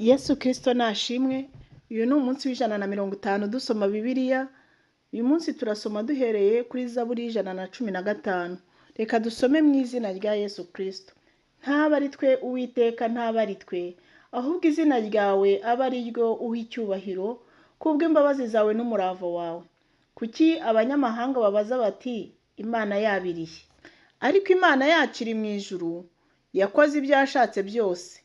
Yesu Kristo nashimwe. Uyu ni umunsi w'150 dusoma Bibiliya. Uyu munsi turasoma duhereye kuri Zaburi y'115. Reka dusome mu izina rya Yesu Kristo. Ntaba ari twe Uwiteka, ntaba ari twe, ahubwo izina ryawe abe ari ryo uha icyubahiro, kubw'imbabazi zawe n'umurava wawe. Kuki abanyamahanga babaza bati Imana yabo iri he? Ariko Imana yacu iri mu ijuru, yakoze ibyo yashatse byose.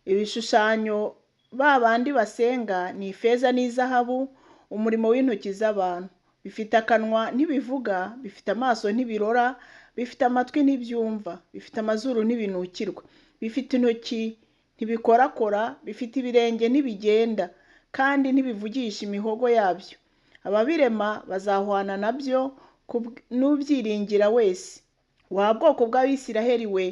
Ibishushanyo ba bandi basenga ni ifeza n'izahabu, umurimo w'intoki z'abantu. Bifite akanwa ntibivuga, bifite amaso ntibirora, bifite amatwi ntibyumva, bifite amazuru ntibinukirwa, bifite intoki ntibikorakora, bifite ibirenge ntibigenda, kandi ntibivugisha imihogo yabyo. Ababirema bazahwana nabyo n'ubyiringira wese. Wa bwoko bw'Abisiraheli we,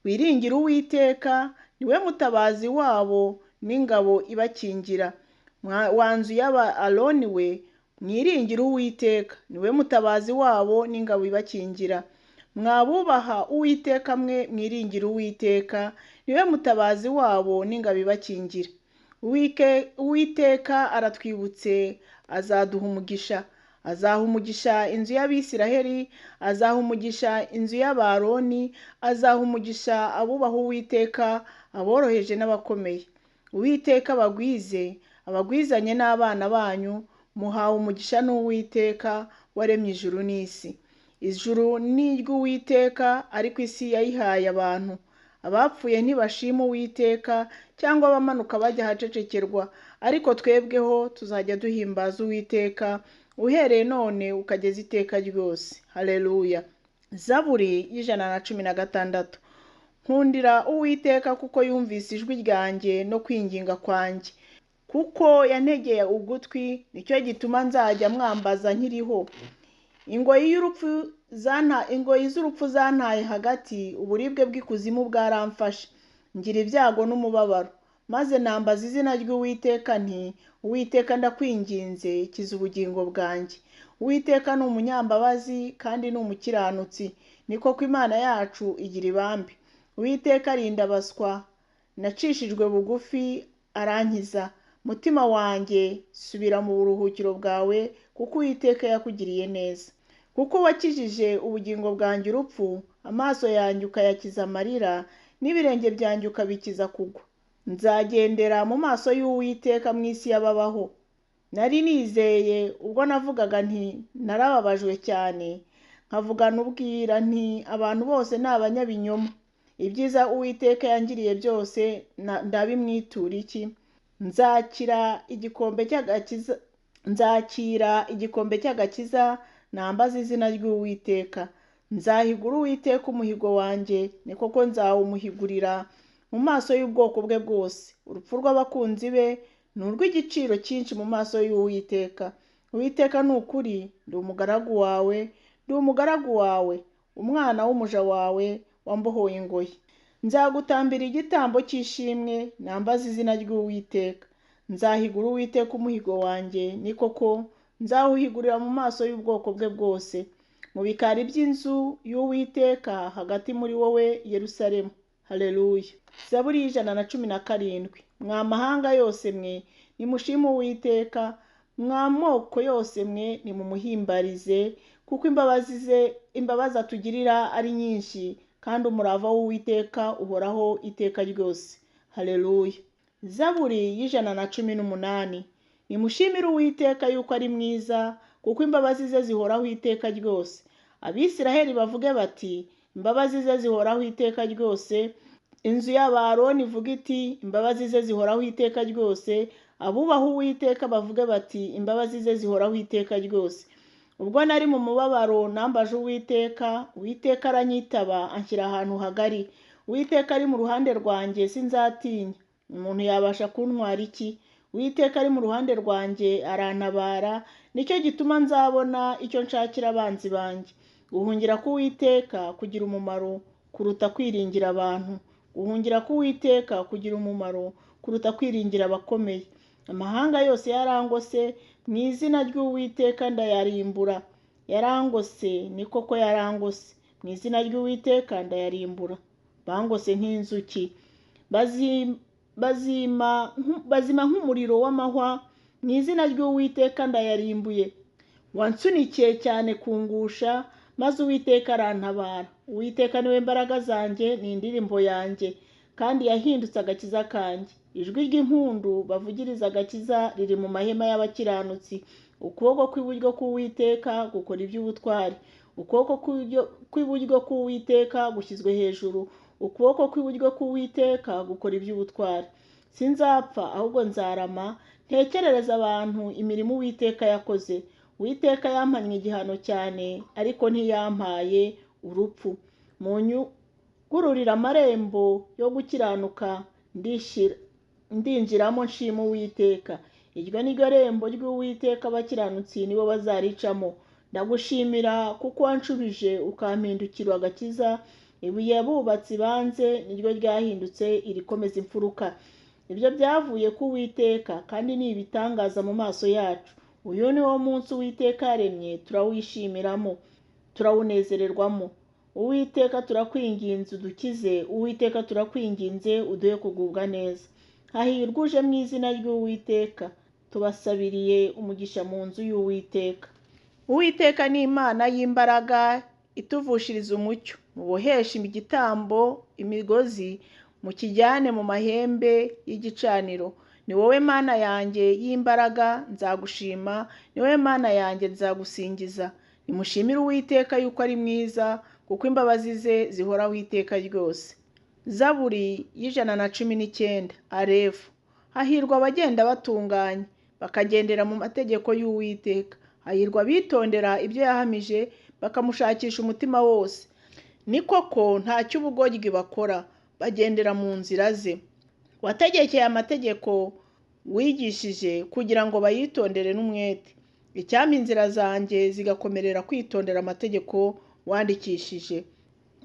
wiringire Uwiteka, ni we mutabazi wabo n'ingabo ibakingira. Wa nzu y'aba Aroni we, mwiringire Uwiteka, ni we mutabazi wabo n'ingabo ibakingira. Mwabubaha Uwiteka mwe, mwiringire Uwiteka, ni we mutabazi wabo n'ingabo ibakingira. Uwiteka aratwibutse, azaduha umugisha. Azaha umugisha inzu y'Abisiraheli, azaha umugisha inzu y'Abaroni, azaha umugisha abubaha Uwiteka, aboroheje n'abakomeye. Uwiteka abagwize, abagwizanye n'abana banyu, muhawe umugisha n'Uwiteka waremye ijuru n'isi. Ijuru ni iry'Uwiteka, ariko isi yayihaye abantu. Abapfuye ntibashima Uwiteka, cyangwa abamanuka bajya ahacecekerwa, ariko twebweho tuzajya duhimbaza Uwiteka, uhereye none ukageza iteka ryose. Haleluya. Zaburi y'116. Nkundira Uwiteka kuko yumvise ijwi ryanjye no kwinginga kwanjye, kuko yantegeye ugutwi, nicyo gituma nzajya mwambaza nkiriho. Ingoyi z'urupfu zantaye hagati, uburibwe bw'ikuzimu bwaramfashe, ngira ibyago n'umubabaro. Maze nambaza izina ry'Uwiteka nti Uwiteka ndakwinginze, kiza ubugingo bwanjye. Uwiteka ni umunyambabazi kandi ni umukiranutsi, ni koko Imana yacu igira ibambe. Uwiteka arinda abaswa, nacishijwe bugufi arankiza. Mutima wanjye subira mu buruhukiro bwawe, kuko Uwiteka yakugiriye neza. Kuko wakijije ubugingo bwanjye urupfu, amaso yanjye ukayakiza amarira, n'ibirenge byanjye ukabikiza kugwa. Nzagendera mu maso y'Uwiteka mu isi y'ababaho. Nari nizeye ubwo navugaga nti narababajwe cyane, nkavugana ubwira nti abantu bose ni abanyabinyoma. Ibyiza Uwiteka yangiriye byose ndabimwitura iki? Nzakira igikombe cy'agakiza, nambaza izina ry'Uwiteka. Nzahigura Uwiteka umuhigo wanjye, ni koko nzawumuhigurira mu maso y'ubwoko bwe bwose. Urupfu rw'abakunzi be ni urw'igiciro cyinshi mu maso y'Uwiteka. Uwiteka ni ukuri, ndi umugaragu wawe, ndi umugaragu wawe, umwana w'umuja wawe wambohoye ingoyi. Nzagutambira igitambo cy'ishimwe, nambaza izina ry'Uwiteka. Nzahigura Uwiteka umuhigo wanjye, ni koko nzawuhigurira mu maso y'ubwoko bwe bwose, mu bikari by'inzu y'Uwiteka, hagati muri wowe Yerusalemu. Haleluya. Zaburi y'117. Mwa mahanga yose mwe, nimushime Uwiteka, mwa moko yose mwe, nimumuhimbarize, kuko imbabazi atugirira ari nyinshi, kandi umurava w'Uwiteka uhoraho iteka ryose. Haleluya. Zaburi y'118. Nimushimire Uwiteka yuko ari mwiza, kuko imbabazi ze zihoraho iteka ryose. Abisiraheli bavuge bati imbabazi ze zihoraho iteka ryose. Inzu y'Abaroni ivuga iti imbabazi ze zihoraho iteka ryose. Abubaha Uwiteka bavuge bati imbabazi ze zihoraho iteka ryose. Ubwo nari mu mubabaro nambaje Uwiteka, Uwiteka aranyitaba anshyira ahantu hagari. Uwiteka ari mu ruhande rwanjye sinzatinya. Umuntu yabasha kuntwara iki? Uwiteka ari mu ruhande rwanjye arantabara, nicyo gituma nzabona icyo nshakira abanzi banjye. Guhungira k'Uwiteka kugira umumaro kuruta kwiringira abantu. Guhungira k'Uwiteka kugira umumaro kuruta kwiringira abakomeye. Amahanga yose yarangose, mu izina ry'Uwiteka ndayarimbura. Yarangose, ni koko yarangose, mu izina ry'Uwiteka ndayarimbura. Bangose nk'inzuki, Bazima nk'umuriro w'amahwa, mu izina ry'Uwiteka ndayarimbuye. Wansunikiye cyane kungusha, maze Uwiteka arantabara. Uwiteka niwe mbaraga zanjye, ni indirimbo yanjye, kandi yahindutse agakiza kanjye. Ijwi ry'impundu bavugiriza agakiza riri mu mahema y'abakiranutsi. Ukuboko kw'iburyo k'Uwiteka gukora iby'ubutwari. Ukuboko kw'iburyo k'Uwiteka gushyizwe hejuru. Ukuboko kw'iburyo k'Uwiteka gukora iby'ubutwari. Sinzapfa, ahubwo nzarama, ntekerereza abantu imirimo Uwiteka yakoze. Uwiteka yampannye igihano cyane, ariko ntiyampaye urupfu. Munyugururire amarembo yo gukiranuka, ndinjiramo nshima Uwiteka. Iryo ni ryo rembo ry'Uwiteka, abakiranutsi nibo bazaricamo. Ndagushimira kuko wanshubije ukampindukira agakiza. Ibuye abubatsi banze niryo ryahindutse irikomeza imfuruka. Ibyo byavuye ku Uwiteka, kandi ni ibitangaza mu maso yacu. Uyu ni wo munsi Uwiteka yaremye, turawishimiramo, turawunezererwamo. Uwiteka turakwinginze udukize, Uwiteka turakwinginze uduhe kugubwa neza. Hahirwa uje mu izina ry'Uwiteka, tubasabiriye umugisha mu nzu y'Uwiteka. Uwiteka ni Imana y'imbaraga ituvushiriza umucyo, muboheshe igitambo imigozi, mukijyane mu mahembe y'igicaniro. Ni wowe Mana yanjye y'imbaraga, nzagushima, ni wowe Mana yanjye nzagusingiza. Nimushimire Uwiteka yuko ari mwiza, kuko imbabazi ze zihoraho iteka ryose. Zaburi y'119 Arefu. Hahirwa abagenda batunganye, bakagendera mu mategeko y'Uwiteka. Hahirwa abitondera ibyo yahamije, bakamushakisha umutima wose. Ni koko nta cy'ubugoryi bakora, bagendera mu nzira ze. Wategekeye amategeko wigishije, kugira ngo bayitondere n'umwete. Icyampa inzira zanjye zigakomerera kwitondera amategeko wandikishije.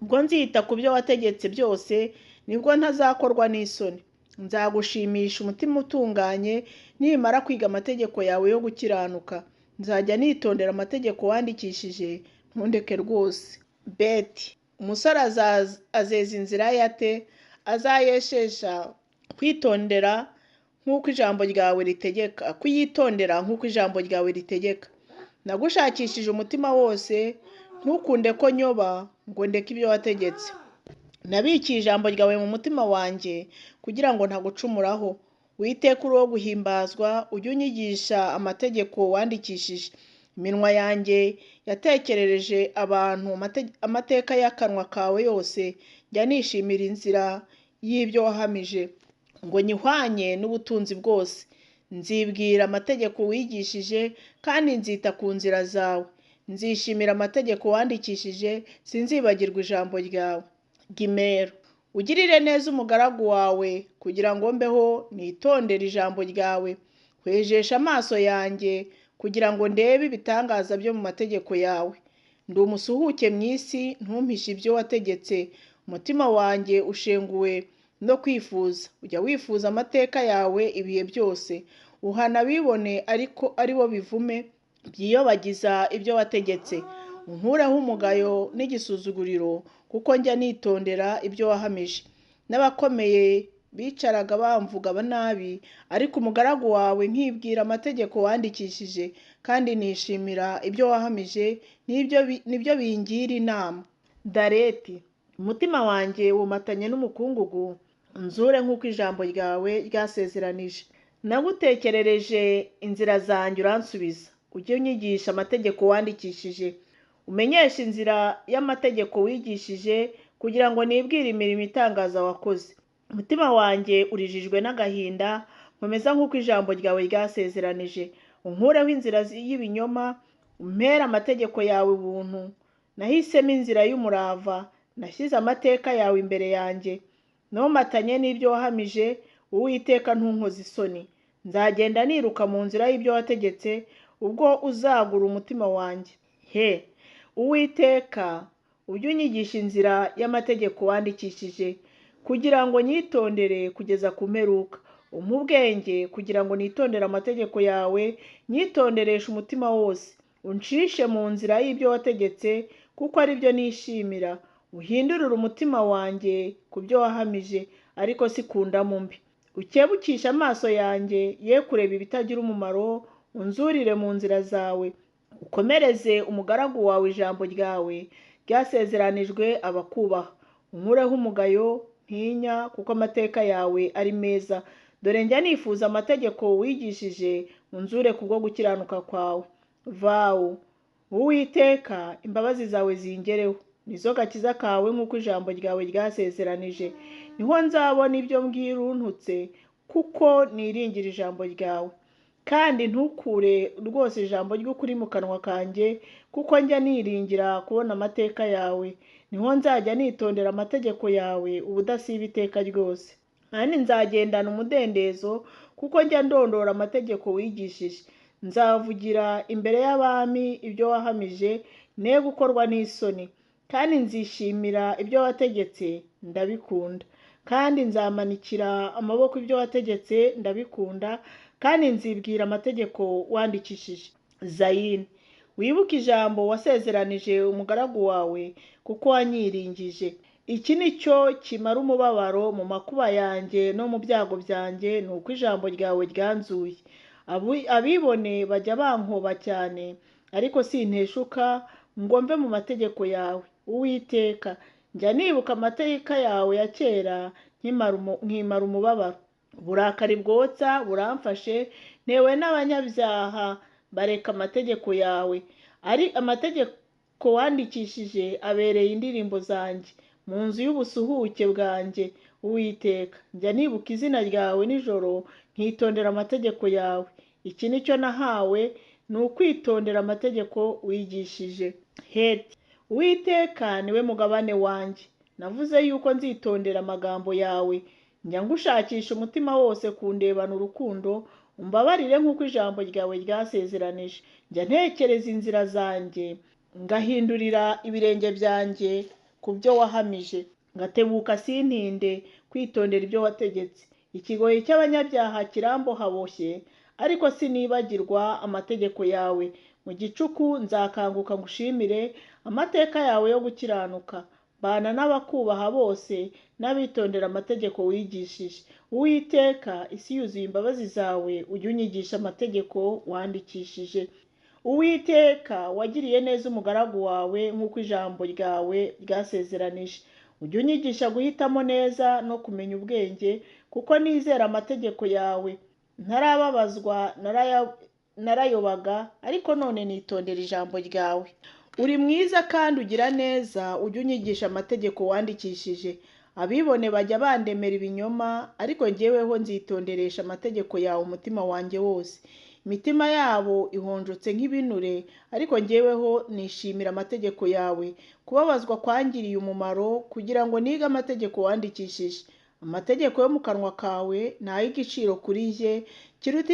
Ubwo nzita ku byo wategetse byose, nibwo ntazakorwa n'isoni. Nzagushimisha umutima utunganye, nimara kwiga amategeko yawe yo gukiranuka. Nzajya nitondera amategeko wandikishije, ntundeke rwose. Beti. Umusore azeza inzira ye ate? Azayeshesha kwitondera nk'uko ijambo ryawe ritegeka, kuyitondera nk'uko ijambo ryawe ritegeka. Nagushakishije umutima wose, ntukunde ko nyoba ngo ndeke ibyo wategetse. Nabikiye ijambo ryawe mu mutima wanjye, kugira ngo ntagucumuraho. Uwiteka uri uwo guhimbazwa, ujye unyigisha amategeko wandikishije. Iminwa yanjye yatekerereje abantu amateka y'akanwa kawe yose, njya nishimira inzira y'ibyo wahamije, ngo nyihwanye n'ubutunzi bwose. Nzibwira amategeko wigishije, kandi nzita ku nzira zawe. Nzishimira amategeko wandikishije, sinzibagirwa ijambo ryawe. Gimero. Ugirire neza umugaragu wawe, kugira ngo mbeho nitondere ijambo ryawe. Hwejesha amaso yanjye, kugira ngo ndebe ibitangaza byo mu mategeko yawe. Ndi umusuhuke mu isi, ntumpishe ibyo wategetse. Umutima wanjye ushenguwe no kwifuza, ujya wifuza amateka yawe ibihe byose. Uhana abibone ariko ari bo bivume, byiyobagiza ibyo wategetse. Unkureho umugayo n'igisuzuguriro, kuko njya nitondera ibyo wahamije. N'abakomeye bicaraga bamvuga nabi, ariko umugaragu wawe nkibwira amategeko wandikishije, kandi nishimira ibyo wahamije, nibyo bingira inama. Dareti. Umutima wanjye wumatanye n'umukungugu, unzure nk'uko ijambo ryawe ryasezeranije. Nagutekerereje inzira zanjye uransubiza, ujye unyigisha amategeko wandikishije. Umenyeshe inzira y'amategeko wigishije, kugira ngo nibwire imirimo itangaza wakoze. Umutima wanjye urijijwe n'agahinda, nkomeza nk'uko ijambo ryawe ryasezeranije. Unkureho inzira y'ibinyoma, umpere amategeko yawe ubuntu. Nahisemo inzira y'umurava, nashyize amateka yawe imbere yanjye. Nomatanye n'ibyo wahamije, Uwiteka ntunkoze isoni. Nzagenda niruka mu nzira y'ibyo wategetse, ubwo uzagura umutima wanjye. He Uwiteka, ujye unyigisha inzira y'amategeko wandikishije, kugira ngo nyitondere kugeza ku mperuka. Umpe ubwenge kugira ngo nitondere amategeko yawe, nyitondereshe umutima wose. Uncishe mu nzira y'ibyo wategetse, kuko ari byo nishimira. Uhindurire umutima wanjye ku byo wahamije, ariko si ku ndamu mbi. Ukebukishe amaso yanjye ye kureba ibitagira umumaro, unzurire mu nzira zawe. Ukomereze umugaragu wawe ijambo ryawe ryasezeranijwe abakubaha. Unkureho umugayo ntinya, kuko amateka yawe ari meza. Dore njya nifuza amategeko wigishije, unzure kubwo gukiranuka kwawe. Vawu. Uwiteka, imbabazi zawe zingereho, nizo gakiza kawe nk'uko ijambo ryawe ryasezeranije. Niho nzabona ibyo mbwira untutse, kuko niringira ijambo ryawe. Kandi ntukure rwose ijambo ry'ukuri mu kanwa kanjye, kuko njya niringira kubona amateka yawe. Niho nzajya nitondera amategeko yawe ubudasiba iteka ryose. Kandi nzagendana umudendezo, kuko njya ndondora amategeko wigishije. Nzavugira imbere y'abami ibyo wahamije, ne gukorwa n'isoni. Kandi nzishimira ibyo wategetse, ndabikunda. Kandi nzamanikira amaboko ibyo wategetse, ndabikunda. Kandi nzibwira amategeko wandikishije. Zayini. Wibuke ijambo wasezeranije umugaragu wawe, kuko wanyiringije. Iki ni cyo kimara umubabaro mu makuba yanjye no mu byago byanjye, ni uko ijambo ryawe ryanzuye. Abibone bajya bankoba cyane, ariko sinteshuka ngo mve mu mategeko yawe. Uwiteka, njya nibuka amateka yawe ya kera, nkimara umubabaro. Uburakari bwotsa buramfashe, ntewe n'abanyabyaha bareka amategeko yawe. Ari amategeko wandikishije abereye indirimbo zanjye mu nzu y'ubusuhuke bwanjye. Uwiteka, njya nibuka izina ryawe nijoro, nkitondera amategeko yawe. Iki ni cyo nahawe, ni ukwitondera amategeko wigishije. Heti. Uwiteka niwe mugabane wanjye, navuze yuko nzitondera amagambo yawe. Njya ngushakisha umutima wose kundebana urukundo, umbabarire nk'uko ijambo ryawe ryasezeranije. Njya ntekereza inzira zanjye, ngahindurira ibirenge byanjye ku byo wahamije. Ngatebuka sintinde kwitondera ibyo wategetse. Ikigoyi cy'abanyabyaha kirambohaboshye, ariko sinibagirwa amategeko yawe. Mu gicuku nzakanguka ngushimire amateka yawe yo gukiranuka. Bana n'abakubaha bose n'abitondera amategeko wigishije. Uwiteka, isi yuzuye imbabazi zawe, ujye unyigisha amategeko wandikishije. Uwiteka, wagiriye neza umugaragu wawe nk'uko ijambo ryawe ryasezeranije. Ujye unyigisha guhitamo neza no kumenya ubwenge, kuko nizera amategeko yawe. Ntarababazwa narayobaga, ariko none nitondera ijambo ryawe. Uri mwiza kandi ugira neza, ujye unyigisha amategeko wandikishije. Abibone bajya bandemera ibinyoma, ariko jyeweho nzitonderesha amategeko yawe umutima wanjye wose. Imitima yabo ihonjotse nk'ibinure, ariko jyeweho nishimira amategeko yawe. Kubabazwa kwangiriye umumaro, kugira ngo nige amategeko wandikishije. Amategeko yo mu kanwa kawe ni ay'igiciro kuri jye, kiruta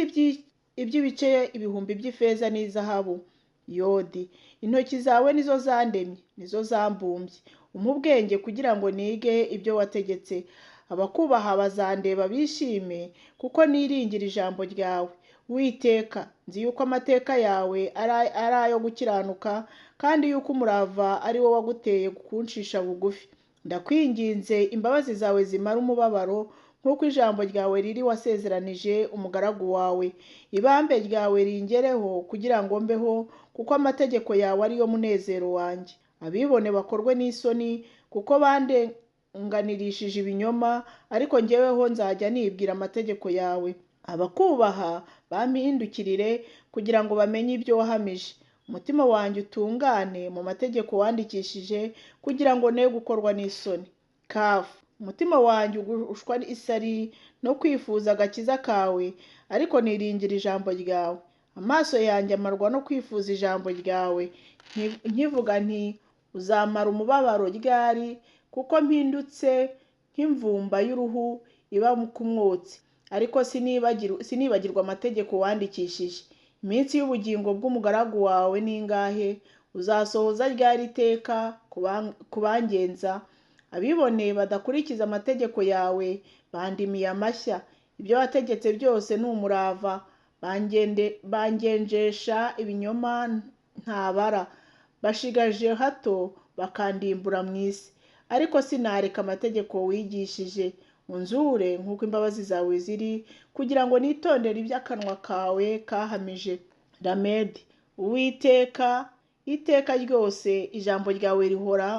iby'ibice ibihumbi by'ifeza n'izahabu. Yodi. Intoki zawe nizo zandemye, nizo zambumbye. Umpa ubwenge kugira ngo nige ibyo wategetse. Abakubaha bazandeba bishime, kuko niringira ijambo ryawe. Uwiteka, nzi yuko amateka yawe ari ayo gukiranuka, kandi yuko umurava ari wo waguteye kuncisha bugufi. Ndakwinginze, imbabazi zawe zimara umubabaro, nk'uko ijambo ryawe riri wasezeranije umugaragu wawe. Ibambe ryawe ringereho kugira ngo mbeho, kuko amategeko yawe ariyo munezero wanjye. Abibone bakorwe n'isoni, kuko bandenganirishije ibinyoma, ariko njyeweho nzajya nibwira amategeko yawe. Abakubaha bampindukirire, kugira ngo bamenye ibyo wahamije. Umutima wanjye utungane mu mategeko wandikishije, kugira ngo ne gukorwa n'isoni. Kafu. Umutima wanjye ugushwa isari no kwifuza agakiza kawe, ariko niringira ijambo ryawe. Amaso yanjye amarwa no kwifuza ijambo ryawe. Nkivuga nti uzamara umubabaro ryari, kuko mpindutse nk'imvumba y'uruhu iba ku mwotsi. Ariko sinibagirwa amategeko wandikishije. Iminsi y'ubugingo bw'umugaragu wawe ni ingahe? Uzasohoza ryari iteka kubangenza? Abibone badakurikiza amategeko yawe bandimiye amashya. Ibyo wategetse byose ni umurava, bangenjesha ibinyoma ntabara. Bashigaje hato bakandimbura mu isi, ariko sinareka amategeko wigishije. Unzure nk'uko imbabazi zawe ziri, kugira ngo nitondere iby'akanwa kawe kahamije. Ramedi. Uwiteka, iteka ryose ijambo ryawe rihora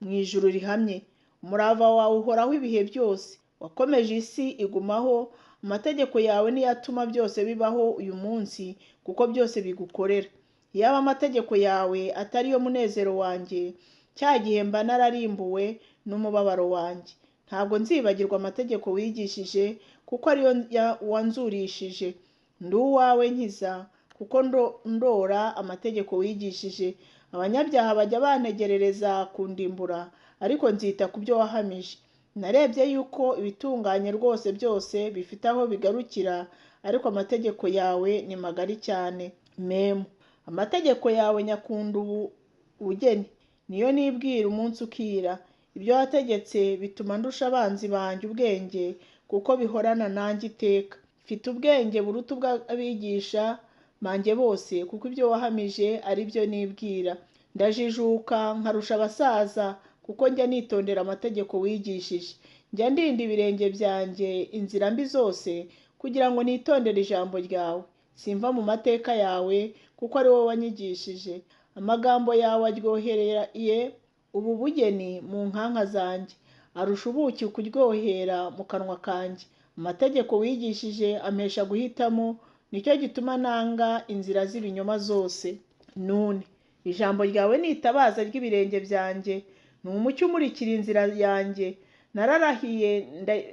mu ijuru rihamye. Umurava wawe uhoraho ibihe byose. Wakomeje isi igumaho, amategeko yawe niyo atuma byose bibaho uyu munsi, kuko byose bigukorera. Iyaba amategeko yawe atari yo munezero wanjye, cya gihe mba nararimbuwe n'umubabaro wanjye. Ntabwo nzibagirwa amategeko wigishije, kuko ariyo wanzurishije. Ndi uwawe nkiza, kuko ndora amategeko wigishije. Abanyabyaha bajya bantegerereza kundimbura, ariko nzita ku byo wahamije. Narebye yuko ibitunganye rwose byose bifite aho bigarukira, ariko amategeko yawe ni magari cyane. Memu. Amategeko yawe nyakunda ubugeni, niyo nibwira umunsi ukira. Ibyo wategetse bituma ndusha abanzi banjye ubwenge, kuko bihorana nanjye iteka. Mfite ubwenge buruta ubw'abigisha banjye bose, kuko ibyo wahamije ari byo nibwira. Ndajijuka nkarusha abasaza, kuko njya nitondera amategeko wigishije. Njya ndinda ibirenge byanjye inzira mbi zose, kugira ngo nitondere ijambo ryawe. Simva mu mateka yawe, kuko ari wowe wanyigishije. Amagambo yawe aryohereye ubu bugeni mu nkanka zanjye, arusha ubuki kuryohera mu kanwa kanjye. Amategeko wigishije ampesha guhitamo, nicyo gituma nanga inzira z'ibinyoma zose. None ijambo ryawe ni itabaza ry'ibirenge byanjye, ni umucyo umurikira inzira yanjye. Nararahiye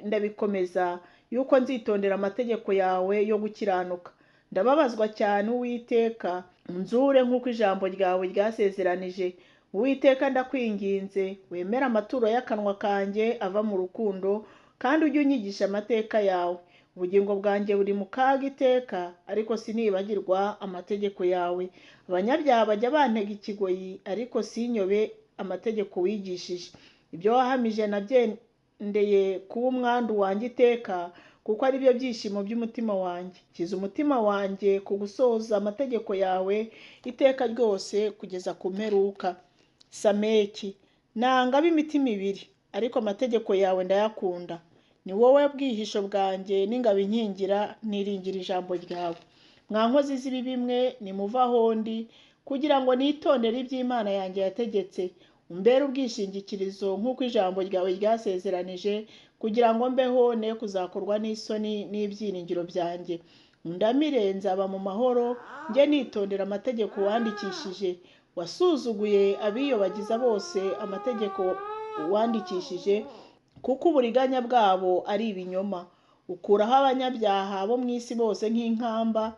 ndabikomeza yuko nzitondera amategeko yawe yo gukiranuka. Ndababazwa cyane Uwiteka, unzure nk'uko ijambo ryawe ryasezeranije. Uwiteka ndakwinginze, wemere amaturo y'akanwa kanjye ava mu rukundo, kandi ujye unyigisha amateka yawe. Ubugingo bwanjye buri mu kaga iteka, ariko sinibagirwa amategeko yawe. Abanyabyaha bajya bantega ikigoyi, ariko sinyobe amategeko wigishije. Ibyo wahamije nabyendeye kuba umwandu wanjye iteka, kuko ari byo byishimo by'umutima wanjye. Kiza umutima wanjye ku gusohoza amategeko yawe iteka ryose kugeza ku mperuka. Sameki. Nanga ab'imitima ibiri, ariko amategeko yawe ndayakunda. Ni wowe bwihisho bwanjye n'ingabo inkingira, niringira ijambo ryawe. Mwa nkozi z'ibibi mwe, nimuve aho ndi, kugira ngo nitondere iby'Imana yanjye yategetse. Umbere ubwishingikirizo nk'uko ijambo ryawe ryasezeranije, kugira ngo mbeho ne kuzakorwa n'isoni n'ibyiringiro byanjye. Undamire nzaba mu mahoro, njye nitondera amategeko wandikishije. Wasuzuguye abiyobagiza bose amategeko wandikishije, kuko uburiganya bwabo ari ibinyoma. Ukuraho abanyabyaha bo mu isi bose nk'inkamba,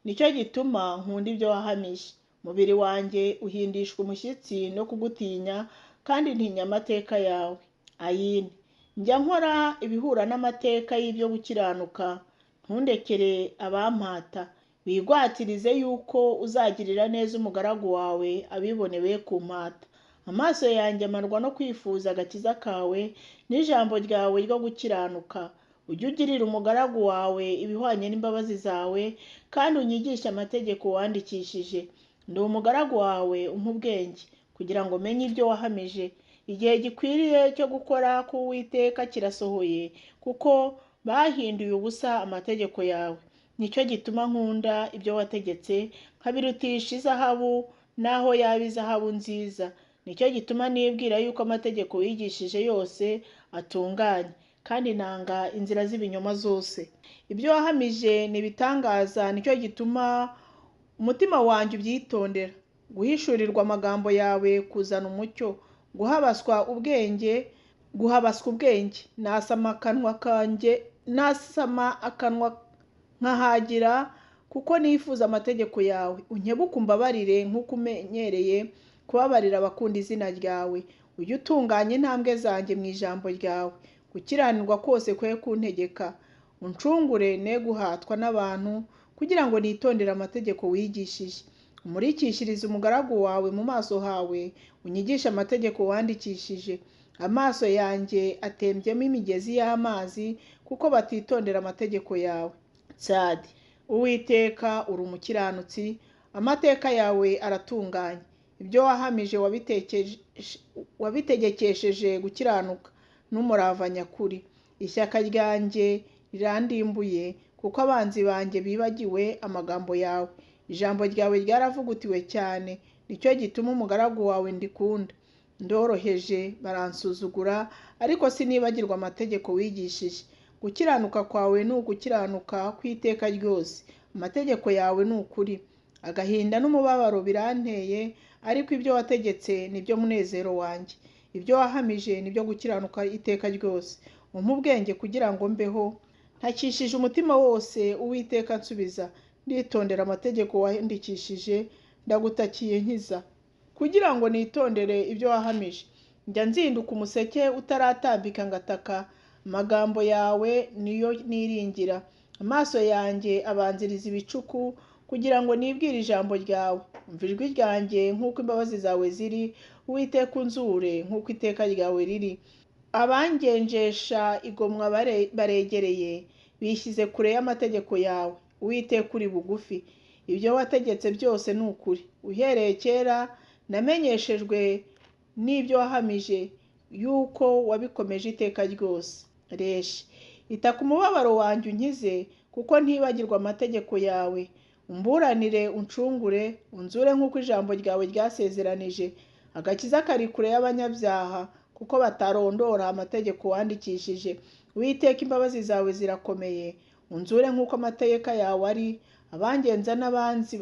nicyo gituma nkunda ibyo wahamije. Umubiri wanjye uhindishwa umushyitsi no kugutinya, kandi ntinya amateka yawe. Ayini. Njya nkora ibihura n'amateka y'ibyo gukiranuka, ntundekere abampata. Wigwatirize yuko uzagirira neza umugaragu wawe, abibonewe kumpata. Amaso yanjye amarwa no kwifuza agakiza kawe n'ijambo ryawe ryo gukiranuka. Ujye ugirira umugaragu wawe ibihwanye n'imbabazi zawe, kandi unyigishe amategeko wandikishije. Ndi umugaragu wawe, umpa ubwenge, kugira ngo menye ibyo wahamije. Igihe gikwiriye cyo gukora k'Uwiteka kirasohoye, kuko bahinduye ubusa amategeko yawe. Nicyo gituma nkunda ibyo wategetse, nkabirutisha izahabu, naho yaba izahabu nziza. Nicyo gituma nibwira yuko amategeko wigishije yose atunganye, kandi nanga inzira z'ibinyoma zose. Ibyo wahamije ni ibitangaza, nicyo gituma umutima wanjye ubyitondera. Guhishurirwa amagambo yawe kuzana umucyo, guhabaswa ubwenge, nasama akanwa kanjye, nasama akanwa nkahagira, kuko nifuza amategeko yawe. Unkebuke umbabarire nk'uko umenyereye kubabarira abakunda izina ryawe. Ujye utunganya intambwe zanjye mu ijambo ryawe. Gukiranirwa kose kwe kuntegeka. Uncungure ne guhatwa n'abantu, kugira ngo nitondere amategeko wigishije. Umurikishirize umugaragu wawe mu maso hawe, unyigishe amategeko wandikishije. Amaso yanjye atembyemo imigezi y'amazi, kuko batitondera amategeko yawe. Tsadi. Uwiteka uri umukiranutsi, amateka yawe aratunganye. Ibyo wahamije wabitegekesheje gukiranuka n'umurava nyakuri. Ishyaka ryanjye rirandimbuye, kuko abanzi banjye bibagiwe amagambo yawe. Ijambo ryawe ryaravugutiwe cyane, nicyo gituma umugaragu wawe ndikunda. Ndoroheje baransuzugura, ariko sinibagirwa amategeko wigishije. Gukiranuka kwawe ni ugukiranuka kw'iteka ryose, amategeko yawe ni ukuri. Agahinda n'umubabaro biranteye, ariko ibyo wategetse ni byo munezero wanjye. Ibyo wahamije ni byo gukiranuka iteka ryose. Umpe ubwenge kugira ngo mbeho. Ntakishije umutima wose, Uwiteka nsubiza. Nditondera amategeko wandikishije, ndagutakiye nkiza, kugira ngo nitondere ibyo wahamije. Njya nzinduka umuseke utaratambika ngataka, amagambo yawe niyo niringira. Amaso yanjye abanziriza ibicuku, kugira ngo nibwire ijambo ryawe. Umva ijwi ryanjye nk'uko imbabazi zawe ziri, Uwiteka unzure nk'uko iteka ryawe riri. Abangenjesha igomwa baregereye, bishyize kure y'amategeko yawe. Uwiteka uri bugufi, ibyo wategetse byose ni ukuri. Uhereye kera namenyeshejwe n'ibyo wahamije, yuko wabikomeje iteka ryose. Reshi, ita ku mubabaro wanjye unkize, kuko ntibagirwa amategeko yawe. Umburanire uncungure, unzure nk'uko ijambo ryawe ryasezeranije. Agakiza kari kure y'abanyabyaha, kuko batarondora amategeko wandikishije. Uwiteka imbabazi zawe zirakomeye, unzure nk'uko amateka yawe ari. Abangenza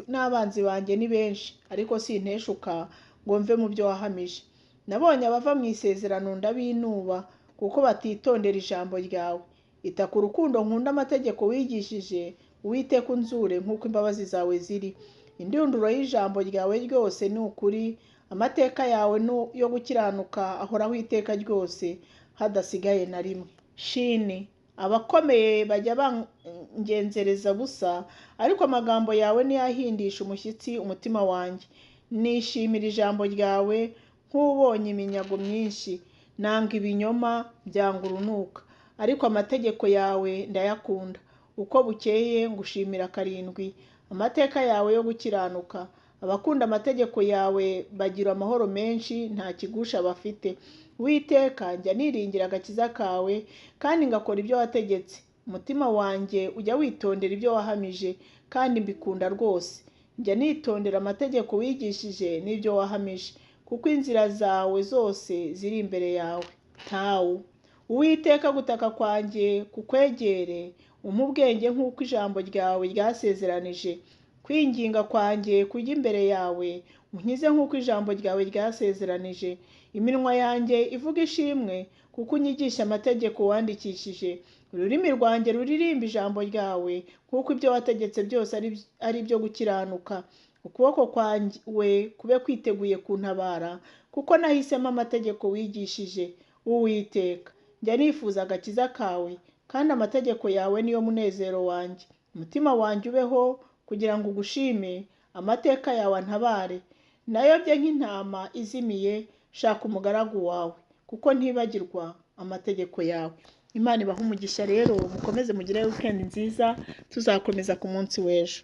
n'abanzi banjye ni benshi, ariko sinteshuka ngo mve mu byo wahamije. Nabonye abava mu isezerano ndabinuba, kuko batitondera ijambo ryawe. Ita ku rukundo nkunda amategeko wigishije, Uwiteka unzure nk'uko imbabazi zawe ziri. Indunduro y'ijambo ryawe ryose ni ukuri, amateka yawe yo gukiranuka ahoraho iteka ryose, hadasigaye na rimwe. Shini, abakomeye bajya bangenzereza busa, ariko amagambo yawe niyo ahindisha umushyitsi umutima wanjye. Nishimira ijambo ryawe nk'ubonye iminyago myinshi. Nanga ibinyoma byanga urunuka, ariko amategeko yawe ndayakunda. Uko bukeye ngushimira karindwi amateka yawe yo gukiranuka. Abakunda amategeko yawe bagira amahoro menshi, nta kigusha bafite. Uwiteka, njya niringira agakiza kawe, kandi ngakora ibyo wategetse. Umutima wanjye ujya witondera ibyo wahamije, kandi mbikunda rwose. Njya nitondera amategeko wigishije n'ibyo wahamije, kuko inzira zawe zose ziri imbere yawe. Tawu. Uwiteka, gutaka kwanjye kukwegere, umpe ubwenge nk'uko ijambo ryawe ryasezeranije. Kwinginga kwanjye kujye imbere yawe, unkize nk'uko ijambo ryawe ryasezeranije. Iminwa yanjye ivuga ishimwe, kuko unyigisha amategeko wandikishije. Ururimi rwanjye ruririmba ijambo ryawe, nk'uko ibyo wategetse byose ari ibyo gukiranuka. Ukuboko kwawe kube kwiteguye kuntabara, kuko nahisemo amategeko wigishije. Uwiteka, njya nifuza agakiza kawe, kandi amategeko yawe niyo munezero wanjye. Umutima wanjye ubeho kugira ngo ugushime, amateka yawe antabare. Nayobye nk'intama izimiye, shaka umugaragu wawe, kuko ntibagirwa amategeko yawe. Imana ibahe umugisha rero, mukomeze mugire weekend nziza, tuzakomeza ku munsi w'ejo.